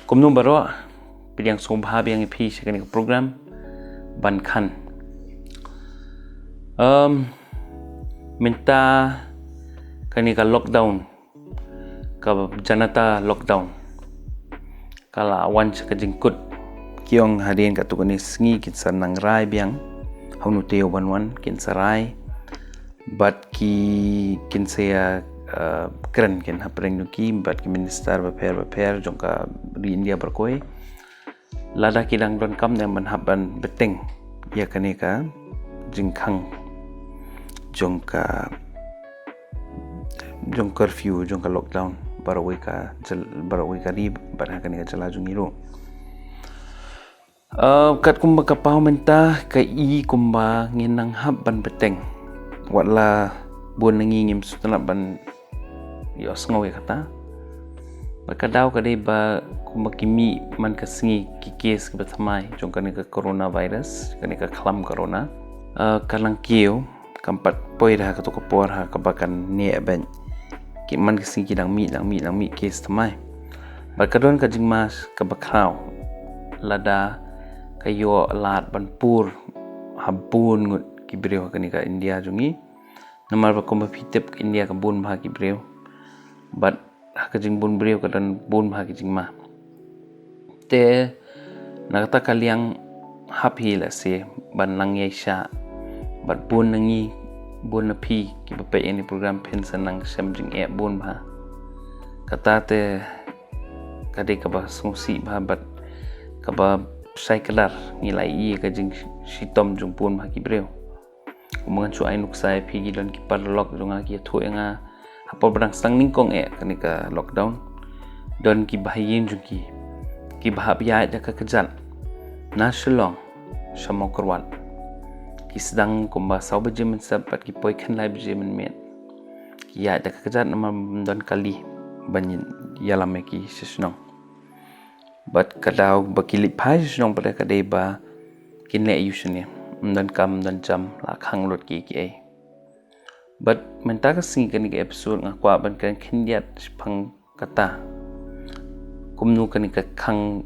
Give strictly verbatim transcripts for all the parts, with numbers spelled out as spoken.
Kumno baroh, pdiang sngewbha biang ïa phi sha kane ka program Ban Khan. Um, mynta kane ka lockdown, ka Janata lockdown, ka la wan sha ka jingkut. Ki ong hadien katto katne sngi kin sa nang rai biang ha une u taïew ban wan, kin sa rai bad ki kin sa ïa, uh, kren kin hapdeng jong ki bad ki minister bapher bapher jong ka ri India baroh kawei. Lada ki dang donkam ne ban hap ban bteng ïa kane ka jingkhang jong ka, jong curfew, jong ka lockdown baroh kawei ka jyl-, baroh kawei ka ri bad ha kane ka jylla jong ngi ruh. Uh, katkum ba ka paw mynta ka i kumba ngin nang hap ban bteng. Wat la bun na ngi ngim sngewtynnat ban ïohsngew ïa kata. Bad ka daw ka dei ba kumba ki mih man ka sngi ki case kiba thymmai jong kane ka coronavirus, kane ka khlam corona. Uh, ka nang kiew, kam pat poi da ha kato ka por ha kaba kan neh bad ki man ka sngi ki dang mih, dang mih, dang mih case thymmai. Bad ka don ka jingma kaba khraw lada ka ïoh lad ban pur ha bun ngut ki briew ha kane ka India jong ngi. Namar ba kumba phi tip ka India ka bun bha ki briew. Bad ha ka jingbun briew ka don bun bha ki jingma. Te na kata ka liang hap hi lehse ban nang ïaishah bad bun na ngi, bun na phi kiba peit ïa kane ka program phin sa nang shem jingeh bun bha. Kata te ka dei kaba sngewsih bha bad kaba shai kdar, ngi la ïohi ïa ka jingshitom jong bun bha ki briew. Kumba ngan shu ai nuksa ïa phi, ki don ki paralok jong nga ki ïathuh ïa nga, ha por ba dang sdang nyngkong eh kane ka lockdown, don ki bahaïing jong ki kiba hap ïaid da ka kjat na Shillong sha Mawkyrwat. Ki sdang kumba saw baje mynstep bad ki poi khyndai baje mynmiet. Ki ïaid da ka kjat namar ym don kali ban ïalam ïa ki sha shnong. Bad ka daw ba ki leit phai sha shnong pat ka dei ba kin leh aïu shane, ym don kam ym don jam, la khang lut kiei kiei. Bad mynta ka sngi kane ka episode nga kwah ban kren khyndiat shaphang kata, kumno kane ka khang,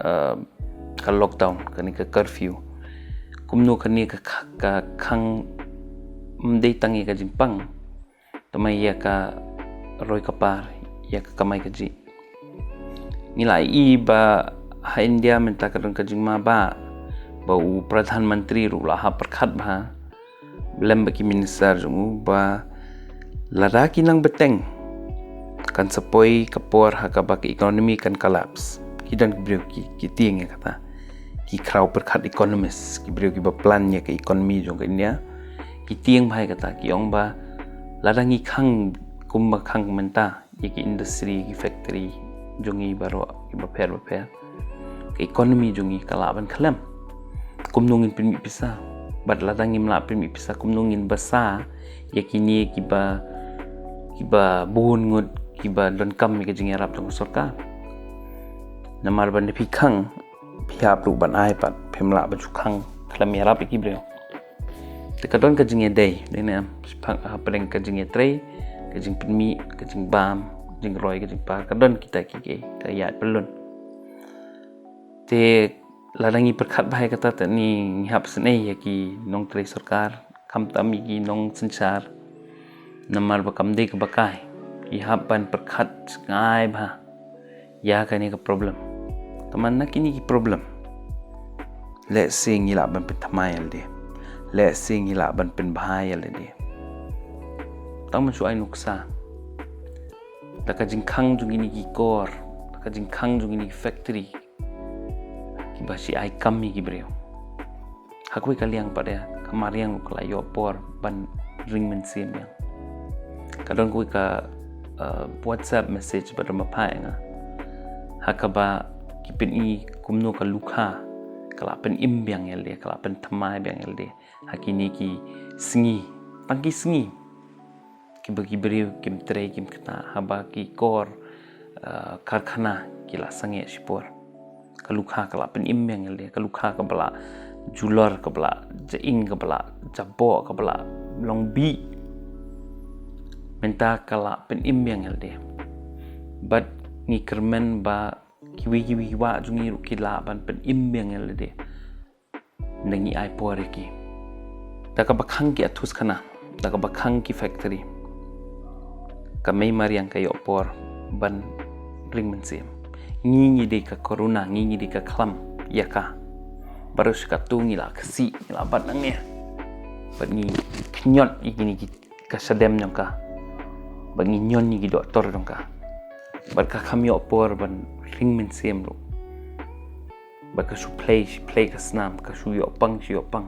eh, ka lockdown, kane ka curfew, kumno kane ka kha-, ka khang ym dei tang ïa ka jingpang, tang ma ïa ka roi ka par, ïa ka kamai kajih. Ngi la ïohi ba ha India mynta ka don ka jingma ba, ba u Pradhan Mantri ruh la hap pyrkhat bha lem bad ki minister jong u ba lada ki nang bteng kan sa poi ka por ha kaba ka economy kan collapse. Ki don ki briew ki, ki tieng ïa kata. Ki khraw pyrkhat economist, ki briew kiba plan ïa ka economy jong ka India, ki tieng bha ïa kata, ki ong ba lada ngi khang kumba khang mynta ïa ki industry, ki factory jong ngi baroh kiba pher bapher, ka economy jong ngi ka lah ban khlem. Kumno ngin pynmih pisa? Bad lada ngim lah pynmih pisa, kumno ngin basa ïa kine kiba, kiba bun ngut kiba donkam ïa ka jingïarap jong ka sorkar? Namar ba lada phi khang, phi hap ruh ban ai pat, phim lah ban shu khang khlem ïarap ïa ki briew. Te ka don ka jingïadei, dei ne em, shaphang, hapdeng ka jingïatrei, ka jingpynmih, ka jingbam, jingroi, ka jingpar, ka don kita kiei kiei, ka ïaid pyllun. Te lada ngi pyrkhat bha ïa kata te ngi hap sngew ïa ki nongtrei sorkar, khamtam ïa ki nongsynshar. Namar ba kam dei kaba kai, ki hap ban pyrkhat sngew bha ïa kane ka problem. Tang ma na kine ki problem, lehse ngi lah ban pynthymmai ïalade, lehse ngi lah ban pynbha ïalade. Tang ma shu ai nuksa, da ka jingkhang jong kine ki kor, da ka jingkhang jong kine ki factory, kiba shu ai kam ïa ki briew. Ha kawei ka liang pat de, ka mariang ruh ka la ïoh por ban ring mynsiem ïa. Ka don kawei ka, eh, WhatsApp message ba don ba phah ïa nga, ha kaba ki pyni kumno ka lukha ka la pynim biang ïalade, ka la pynthymmai biang ïalade ha kine ki sngi, tang ki sngi kiba ki briew kim trei kim khynnah, haba ki kor, eh, karkhana ki la sangeh shipor. Ka Ka lukha ka la pynim biang ïa lade, ka lukha kaba la julor, kaba la jaing, kaba la jaboh, kaba la long bih. Mynta ka la pynim biang ïa lade. Bad ngi kyrmen ba kiwei kiwei ki wah jong ngi ruh ki lah ban pynim biang ïa lade. Nda ngi ai por ïa ki. Da kaba khang ki athus khana, da kaba khang ki factory, ka mei mariang ka ïoh por ban ring mynsiem. Ngi ngi dei ka corona, ngi ngi dei ka khlam ïa ka. Baroh shi katto ngi la khasi, ngi la bat nangne. Bad ngi khñiot ïa kine ki ka shadem jong ka. Bad ngi ñion ïa ki doktor jong ka. Bad ka kham ïoh por ban ring mynsiem ruh. Bad ka shu plie shi plie ka snam, ka shu ïoh pang shi ïoh pang.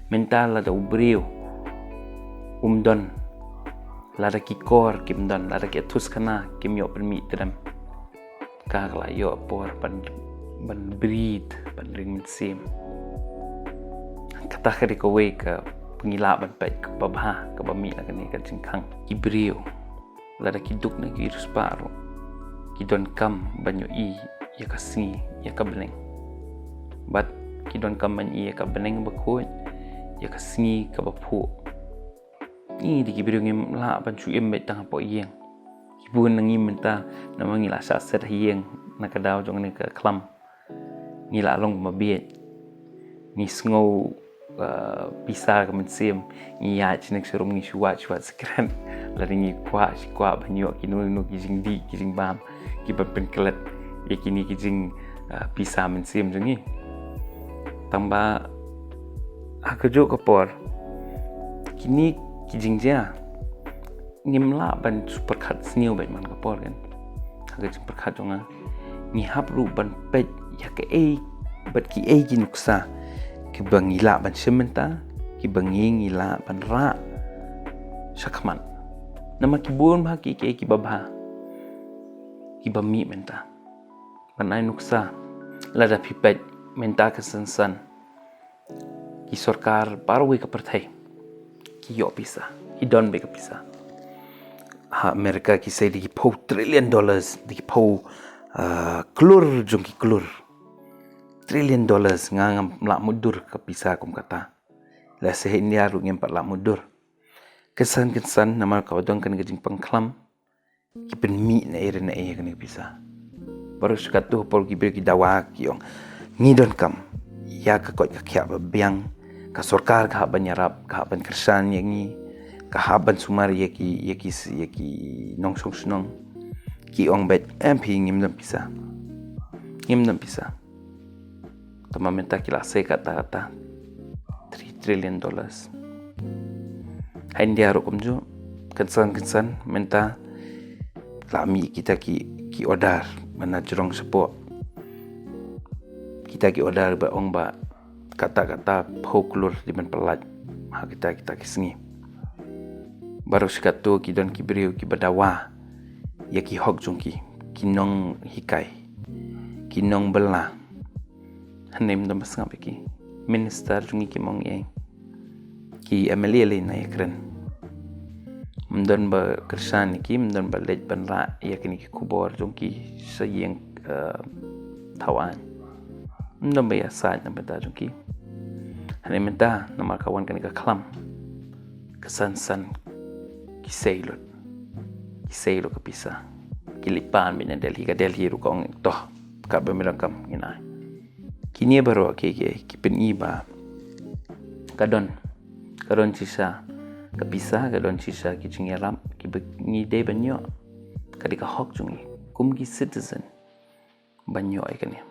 Mynta lada u briew um don, lada ki kor kim don, lada ki athus khana kim ïoh pynmih tdem, ka la ïoh por ban, ban breathe, ban ring mynsiem. Kata ka dei kawei kaba ngi lah ban peit kaba bha kaba mih na kane ka jingkhang. Ki briew lada ki duk na ki riewspah ruh, ki donkam ban ïohi ïa ka sngi, ïa ka bneng. Bad ki donkam ban ïohi ïa ka bneng bakhuid, ïa ka sngi kaba phuh. Ngi dei ki briew ngim lah ban shu im beit tang hapoh ïing. Ki bun na ngi mynta, namar ngi la shah set ha ïing na ka daw jong kane ka khlam. Ngi la long ma bieit. Ngi sngew, uh, pisa ka mynsiem. Ngi ïaid shane sharum, ngi shu wad shu wad skren. Lada ngi kwah shi kwah ban ïoh kino kino ki jingdih ki jingbam, kiba pynklet ïa kine ki jing, uh, pisa mynsiem jong ngi. Tangba ha kajuh ka por, kine ki jingjia ngim lah ban shu pyrkhat sniew beit man ka por, kan. Ha ka jingpyrkhat jong nga, ngi hap ruh ban peit ïa kaei bad kiei ki nuksa kiba ngi lah ban shim mynta, kiba ngi, ngi lah ban rah shakhmat. Namar ki bun bha ki, kiei kiba bha kiba mih mynta. Ban ai nuksa, lada phi peit mynta ka san san, ki sorkar baroh kawei ka pyrthei ki ïoh pisa, ki don beit ka pisa. Ha America ki sei da ki phew trillion dollars, da ki phew, ah, klur jong ki klur. Trillion dollars, nga ngam lah mutdur ka pisa kum kata. Lehse ha India ruh ngim pat lah mutdur. Kynsan kynsan namar kaba don kane ka jingpang khlam, ki pynmih naei re naei ïa kane ka pisa. Baroh shi katto por ki briew ki dawa, ki ong, ngi donkam ïa ka koit ka khiah ba biang, ka sorkar ka hap ban ïarap, ka hap ban kyrshan ïa ngi, ka hap ban sumar ïa ki, ïa ki, ïa ki nongshong shnong. Ki ong beit, em phi, ngim don pisa. Ngim don pisa. Tangba mynta ki la sei kata kata three trillion dollars. Ha India ruh kumjuh, kynsan kynsan mynta la mih kita ki, ki order ba na jrong shapoh. Kita ki order ba ong ba kata kata phew klur dei ban pyllait ha kita kita ki sngi. Baroh shi katto ki don ki briew kiba dawa ïa ki hok jong ki, ki nonghikai, ki nongbylla. Hangne ym don ba sngap ïa ki. Minister jong ngi kim ong ei. Ki M L A lei na ïakren. Ym don ba kyrshan ïa ki, ym don ba leit ban rah ïa kine ki khubor jong ki sha ïing, eh, thaw aiñ. Ym don ba ïasaid na bynta jong ki. Hangne mynta namar ka wan kane ka khlam, ka san san ki sei lut. Ki sei lut ka pisa. Ki leit pan beit na Delhi, ka Delhi ruh ka ong, to, katba me donkam ngin ai. Kine baroh ki, ki, ki pyni ba ka don, ka don shisha ka pisa, ka don shisha ki jingïarap kiba ngi dei ban ïoh. Ka dei ka hok jong ngi kum ki citizen ban ïoh ïa kane.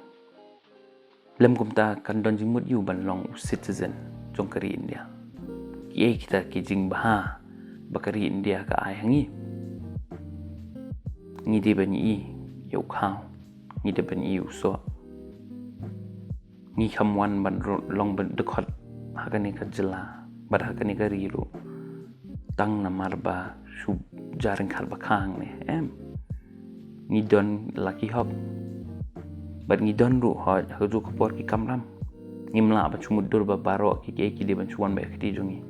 Lym kumta kan don jingmut aïu ban long u citizen jong ka ri India. Kiei kita ki jingbha ba ka ri India ka ai ha ngi? Ngi dei ban ïohi ïa u khaw, ngi dei ban ïohi u soh. Ngi kham wan ban ro-, long ban dkhot ha kane ka jylla bad ha kane ka ri ruh tang namar ba shu ja ryngkat ba khang ne, em. Ngi don la ki hok. Bad ngi don ruh hok ha kajuh ka por ki kamram. Ngim lah ban shu mutdur ba baroh ki, ki, ki dei ban shu wan bad ïa ka kti jong ngi.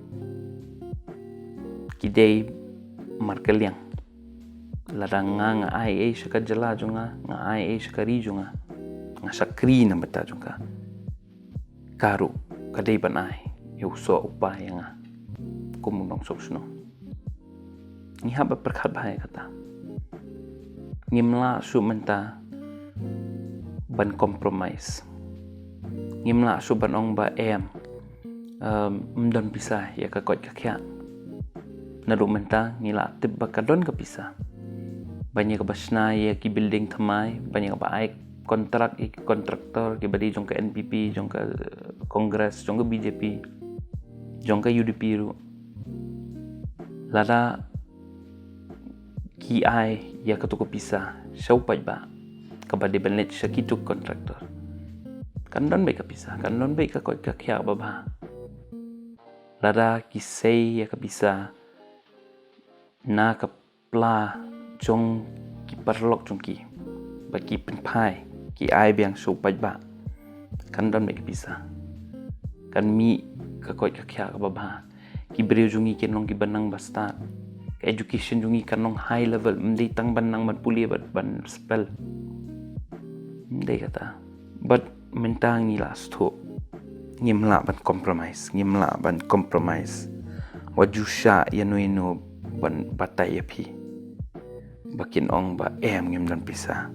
Ki dei markylliang. Lada nga, nga ai ei sha ka jylla jong nga, nga ai ei sha ka ri jong nga, nga shakri na ka bynta jong ka. Ka ruh ka dei ban ai ïa u soh u pa ïa nga kum u nongshong shnong. Ngi hap ban pyrkhat bha ïa kata. Ngim lah shuh mynta ban compromise. Ngim lah shuh ban ong ba em, em, ym don pisa ïa ka koit ka khiah. Naduh mynta ngi la tip ba ka don ka pisa ban ïa kaba shna ïa ki building thymmai, ban ïa kaba ai kontrak ïa ki kontraktor kiba dei jong ka N P P, jong ka, eh, Congress, jong ka B J P, jong ka U D P ruh. Lada ki ai ïa kato ka pisa sha u paidbah kaba dei ban leit sha kito ki kontraktor, kan don beit ka pisa, kan don beit ka koit ka khiah ba bha. Lada ki sei ïa ka pisa na ka pla jong ki paralok jong ki, bad ki pynphai, ki ai biang sha u paidbah, kan don beit ka pisa, kan mih ka koit ka khiah kaba bha. Ki briew jong ngi kin long kiba nang ba stad. Ka education jong ngi kan long high level, ym dei tang ban nang ban pule bad ban spell. Ym dei kata. Bad mynta ngi la sngewthuh, ngim lah ban compromise, ngim lah ban compromise. Wat ju shah ïano ïano ban batai ïa phi ba kin ong ba em, ngim don pisa.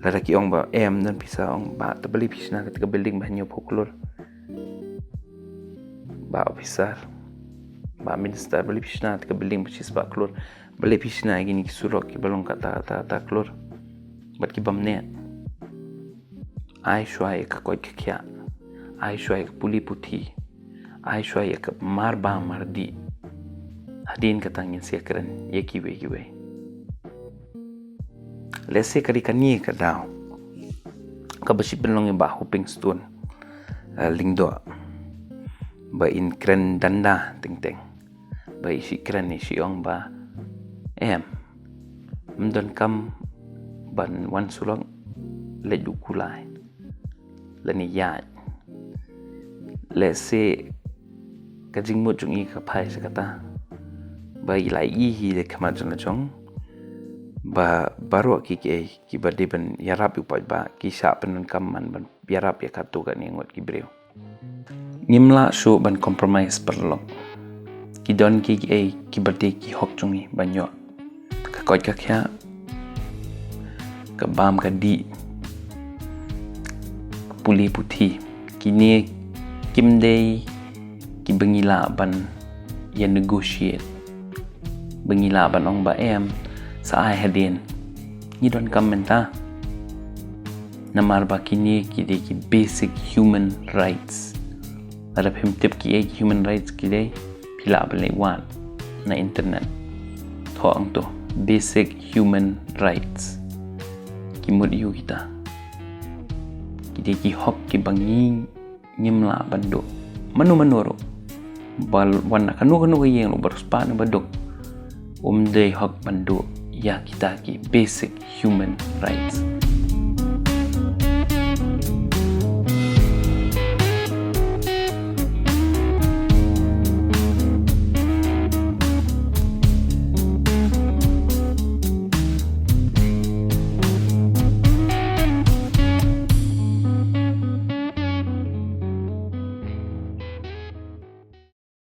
Lada ki ong ba em, don pisa, ong ba, te balei phi shna kata ka building ba hynñiewphew klur? Bah officer, bah minister, balei phi shna kata ka building ba shispah klur? Balei phi shna ïa kine ki surok kiba long kata kata kata klur bad ki bym neh? Ai shuwa ïa ka koit ka khiah, ai shuwa ïa ka pule puthi, ai shuwa ïa ka marbam mardih. Hadien kata ngin sa ïakren ïa kiwei kiwei. Lehse ka dei kane ka daw kaba shu pynlong ïa Bah Hoping Stone, eh, Lyngdoh, ba in kren danda teng teng. Ba i shu kren, i shu ong ba em, ym donkam ban wan surok leit u kulai lane ïaid. Lehse ka jingmut jong i ka phai sha kata ba i la ïohi ha khmat jong la jong ba baroh ki, ki, kiba dei ban ïarap ïa u paidbah ki shah pyndonkam man ban ïarap ïa katto katne ngut ki briew. Ngim lah shuh ban compromise paralok. Ki don kiei kiei kiba dei ki hok jong ngi ban ïoh. Ka koit ka khiah, ka bam ka dih, ka pule puthi, kine kim dei kiba ngi lah ban ïa negotiate, ba ngi lah ban ong ba em, sa ai hadien. Ngi donkam mynta. Namar ba kine ki dei ki basic human rights. Lada phim tip kiei ki human rights ki dei, phi lah ban leit wad na internet. Thoh hangto, basic human rights. Ki mut aiu kita? Ki dei ki hok kiba ngi ngim lah ban duh. Mano mano ruh, ba wan na kano kano ka ïing ruh, ba riewspah ne ba duk, um dei hok ban duh ïa kita ki basic human rights.